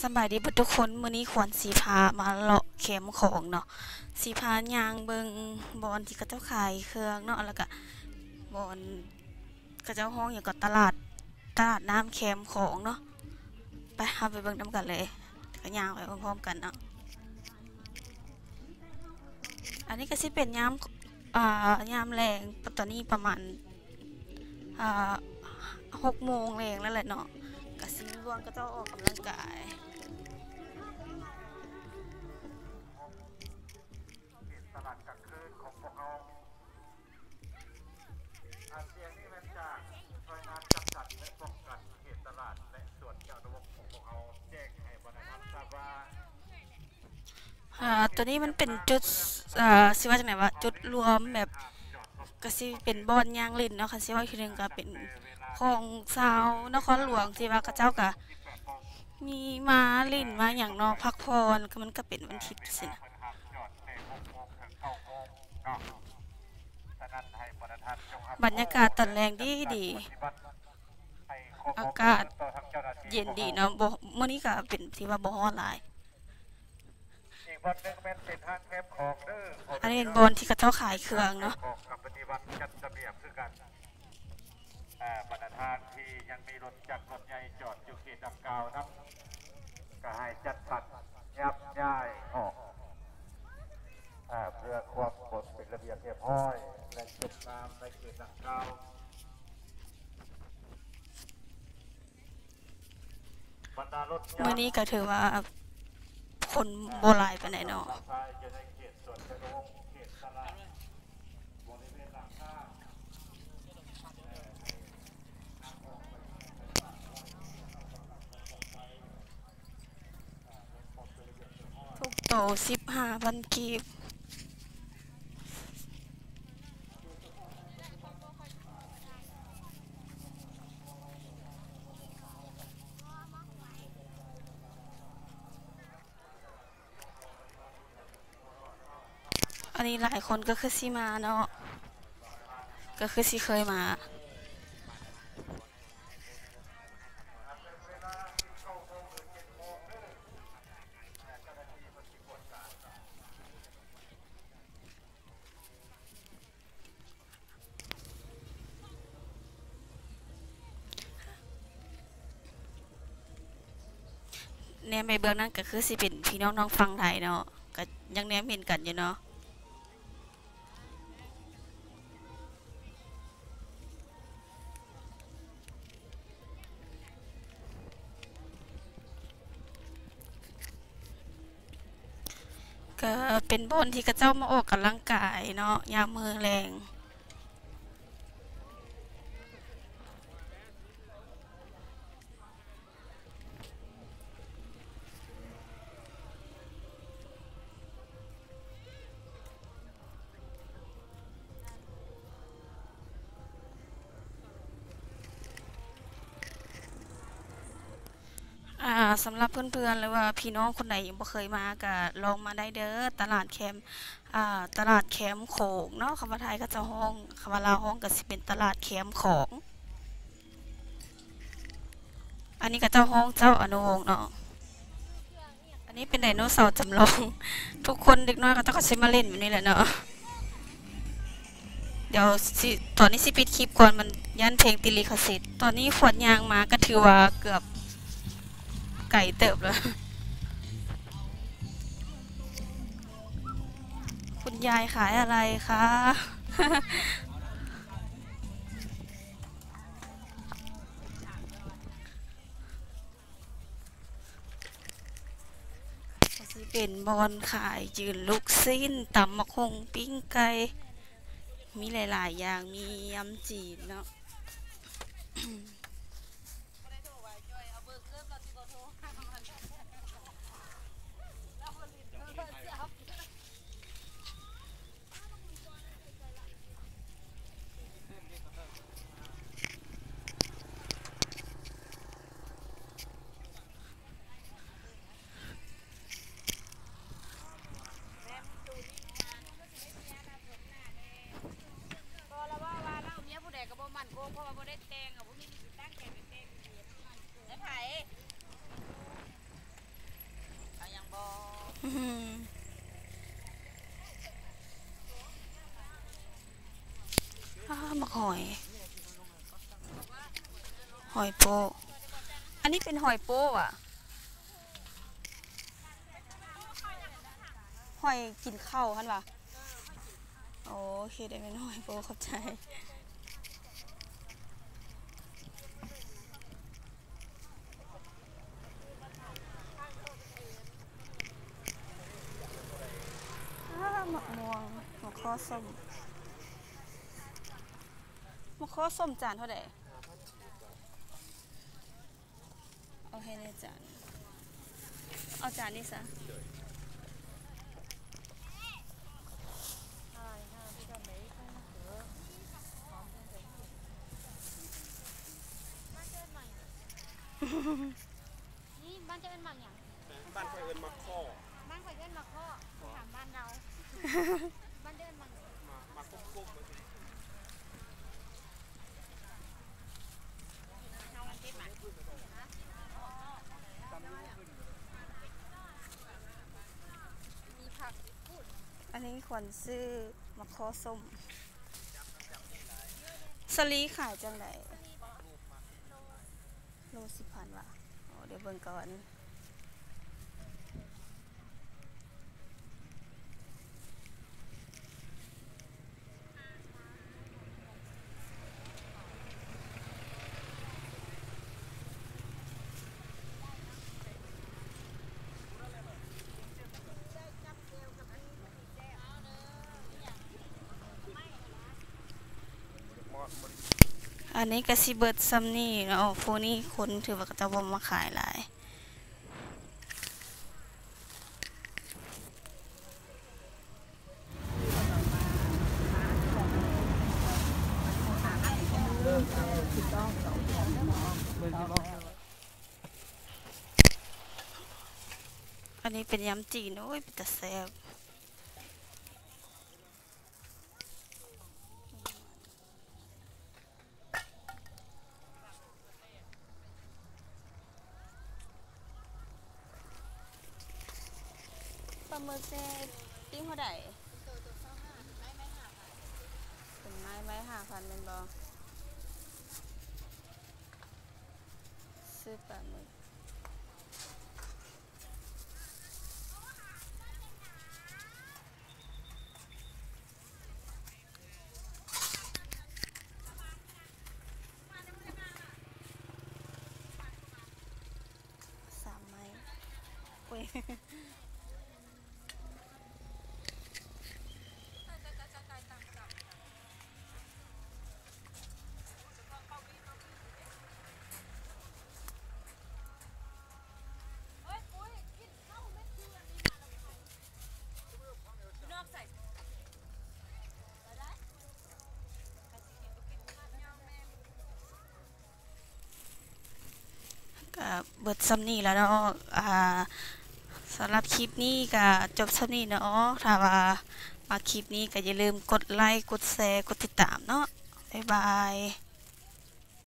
ສະບາຍດີເບິດທຸກຄົນ, ມື້ນີ້ຂວັນຊິພາມາເລາະແຄມຂອງເນາະ, ຊິພາຍ່າງເບິ່ງບ່ອນທີ່ເຂົາເຈົ້າຂາຍເຄື່ອງເນາະ, ແລ້ວກະບ່ອນເຂົາເຈົ້າຮ້ອງຫຍັງເກາະ ຕະຫຼາດ ຕະຫຼາດນ້ຳແຄມຂອງເນາະ. ໄປ ເຮົາໄປເບິ່ງນຳກັນເລີຍ, ກະຍ່າງໄປພ້ອມໆກັນເນາະ. ອັນນີ້ກະຊິເປັນຍາມ ອ່າ ຍາມແລງ, ຕອນນີ້ປະມານ ອ່າ ຫົກໂມງແລງແລ້ວແຫຼະເນາະ, ກະຊິມີບ່ອນເຂົາເຈົ້າອອກກຳລັງກາຍ. ຕະຫຼາດກາງຄືນຂອງພວກເຮົາ ອາ ສຽງນີ້ແມ່ນຈາກໜ່ວຍງານຈັດສັນ ແລະ ປ້ອງກັນເຂດຕະຫຼາດ ແລະ ສວນຈະນຸວົງຂອງພວກເຮົາ ແຈ້ງໃຫ້ບັນດາທ່ານຊາບວ່າ ອາ ໂຕນີ້ມັນເປັນຈຸດ ອາ ຊິວ່າຈັ່ງໃດວະ ຈຸດລວມແບບ ກະຊິເປັນບ່ອນຍ່າງຫຼິ້ນເນາະ, ຄັນຊິເວົ້າອີກເທື່ອໜຶ່ງກະເປັນຂອງຊາວນະຄອນຫຼວງ ທີ່ວ່າເຂົາເຈົ້າກະມີມາຫຼິ້ນມາຫຍັງເນາະ ພັກຜ່ອນ, ກະ ມັນກະເປັນວັນທິດຊີ້ນະ. ບັນຍາກາດຕອນແລງດີໆ ອາກາດເຢັນດີເນາະ, ບໍ່ ມື້ນີ້ກະເປັນທີ່ວ່າບໍ່ຮ້ອນຫຼາຍ. ອີກບ່ອນໜຶ່ງແມ່ນເສັ້ນທາງແຄມຂອງເດີ. ອັນນີ້ເປັນບ່ອນທີ່ເຂົາເຈົ້າຂາຍເຄື່ອງເນາະ. ຂອງກະປະຕິບັດຈັດລະບຽບຄືກັນ. ເອີ ບັນດາທ່ານທີ່ຍັງມີລົດຈັກລົດໃຫຍ່ຈອດຢູ່ເຂດດັ່ງກ່າວນຳ ກະໃຫ້ຈັດສັນຍັບຍ້າຍອອກ ເອີ ເພື່ອຄວາມເປັນລະບຽບຮຽບຮ້ອຍ ແລະ ສົມງາມໃນເຂດດັ່ງກ່າວ. ມື້ນີ້ກະຖືວ່າຄົນບໍ່ຫຼາຍປານໃດເນາະ. ທຸກໂຕສິບຫ້າພັນກີບ. ອັນນີ້ຫຼາຍຄົນກະຄືຊິມາເນາະ, ກະຄືຊິເຄີຍມາ. ແນມໄປເບື້ອງນັ້ນກະຄືຊິເປັນພີ່ນ້ອງທາງຝັ່ງໄທເນາະ, ກະຍັງແນມເຫັນກັນຢູ່ເນາະ. ກະເປັນບ່ອນທີ່ເຂົາເຈົ້າມາອອກກຳລັງກາຍເນາະ ຍາມມື້ແລງ. ອ່າ ສຳລັບເພື່ອນໆ ຫຼືວ່າພີ່ນ້ອງຄົນໃດຍັງບໍ່ເຄີຍມາ ກະລອງມາໄດ້ເດີ ຕະຫຼາດແຄມ ອ່າ ຕະຫຼາດແຄມຂອງເນາະ. ຄຳວ່າໄທເຂົາເຈົ້າຮ້ອງ ຄຳວ່າລາວຮ້ອງກະຊິເປັນຕະຫຼາດແຄມຂອງ. ອັນນີ້ເຂົາເຈົ້າຮ້ອງເຈົ້າອະນຸວົງເນາະ. ອັນນີ້ເປັນໄດໂນເສົາຈຳລອງ. ທຸກຄົນເດັກນ້ອຍເຂົາເຈົ້າກະຊິມາຫຼິ້ນແບບນີ້ແຫຼະເນາະ. ດຽວຊິ ຕອນນີ້ຊິປິດຄລິບກ່ອນ ມັນຢ້ານເພງຕິດລິຂະສິດ. ຕອນນີ້ຂວັນຍ່າງມາກະຖືວ່າເກືອບໄກເຕີບແລ້ວ. ຄຸນຍາຍຂາຍອະໄລຄະ? ກະຊິເປັນບ່ອນຂາຍຈືນລູກຊີ້ນ ຕຳໝາກຫຸ່ງ ປີ້ງໄກ່ ມີຫຼາຍໆຢ່າງ ມີຍຳຈີນເນາະ. ບໍ່ລະວ່າ ວ່າລາວເມຍຜູ້ໃດກະບໍ່ໝັ້ນ ຫອຍ ຫອຍໂປ້ ອັນນີ້ເປັນຫອຍໂປ້ຫວາ? ຫອຍກິນເຂົ້າຫັ້ນຫວາ? ໂອເຄ ໄດ້ແມ່ນຫອຍໂປ້ ຂອບໃຈ. ອ້າ ໝາກມ່ວງ ໝາກຄໍ້ສົ້ມ ໝາກຄໍ້ສົ້ມຈານເທົ່າໃດ? ເອົາໃຫ້ແນ່ຈານ ເອົາຈານນີ້ຊະ. ນີ້ບ້ານເຈົ້າເອີ້ນໝາກຫຍັງ? ບ້ານຂ້ອຍເອີ້ນໝາກຄໍ້. ບ້ານຂ້ອຍເອີ້ນໝາກຄໍ້ ຕ້ອງຖາມບ້ານລາວ. ບ້ານເຈົ້າເອີ້ນໝາກຫຍັງ? ໝາກ ໝາກກົມໆ ອັນນີ້ຂວັນຊື້ໝາກຄໍ້ສົ້ມ. ສາລີຂາຍຈັ່ງໃດ? ໂລສິບພັນຫວາ? ໂອ້ ດຽວເບິ່ງກ່ອນ. ອັນນີ້ກະຊິເບິດຊ່ຳນີ້ເນາະ ຜູ້ນີ້ຄົນຖືວ່າເຂົາເຈົ້າບໍ່ມາຂາຍຫຼາຍ. ອັນນີ້ເປັນຍຳຈີນ ໂອ້ຍ ເປັນຕາແຊບ. ປາໝຶກນີ້ປີ້ງເທົ່າໃດ? ເປັນໄມ້ ໄມ້ຫ້າພັນແມ່ນບໍ່? ຊື້ປາໝຶກ. ສາມໄມ້ ໂອ້ຍ. ກະເບິດຊ່ຳນີ້ແລ້ວເນາະ ອາ ສຳລັບຄລິບນີ້ກະຈົບຊ່ຳນີ້ເນາະ. ຖ້າວ່າມັກຄລິບນີ້ກະຢ່າລືມກົດໄລ ກົດແຊ ກົດຕິດຕາມເນາະ. ບາຍບາຍ.